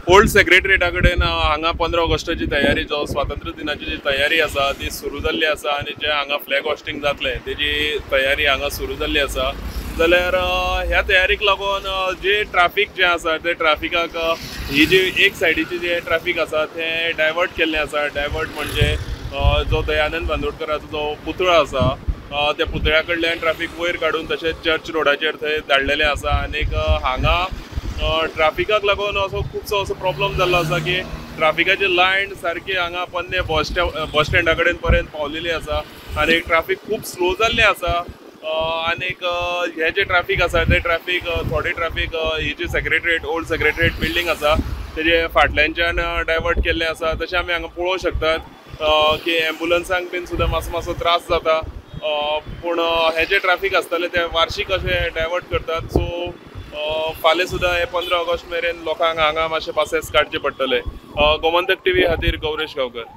Old सेक्रेटरिएटा कडेन हांगा 15 ऑगस्टाची तयारी, जो स्वातंत्र्य दिनाची जी तयारी आसा ती सुरू जाल्ली आसा आनी जे हांगा फ्लॅग होस्टिंग जातलें तेजी तयारी हांगा सुरू जाल्ली आसा. जाल्यार ह्या तयारीक लागून जे ट्राफीक जें आसा ते ट्राफिकाक ही जी एक सायडीची जे ट्राफीक आसा तें डायवर्ट केल्लें आसा. डायवर्ट म्हणजे जो दयानंद बांदोडकराचो जो पुतळो आसा त्या पुतळ्या कडल्यान ट्राफीक वयर काडून तशेंच चर्च रोडाचेर थंय धाडलेलें आसा. आनीक हांगा ट्राफिकाक लागून असो खुबसो असो प्रॉब्लम जाल्लो आसा की ट्राफिकाची लायन सारकी हांगा पोन्ने बस स्टँडा कडेन पर्यंत पावलेली आसा आनी ट्राफीक खूब स्लो जाल्लें आसा. आनीक हें जें ट्राफीक आसा तें ट्राफीक थोडे ट्राफीक ही जी सेक्रेटरिएट, ओल्ड सेक्रेटरिएट बिल्डींग आसा तेजे फाटल्यानच्यान डायवर्ट केल्लें आसा. तशें आमी हांगा पळोवंक शकतात की एम्बुलन्सांक बीन सुद्दां मातसो मातसो त्रास जाता, पूण हें जें ट्राफीक आसतलें तें वार्शीक अशें डायवर्ट करतात. सो फाल्यां सुद्दां हे 15 ऑगस्ट मेरेन लोकांक हांगा मातशे पासेस काडचे पडटले. गोमंतक टीव्ही खातीर गौरेश गांवकर.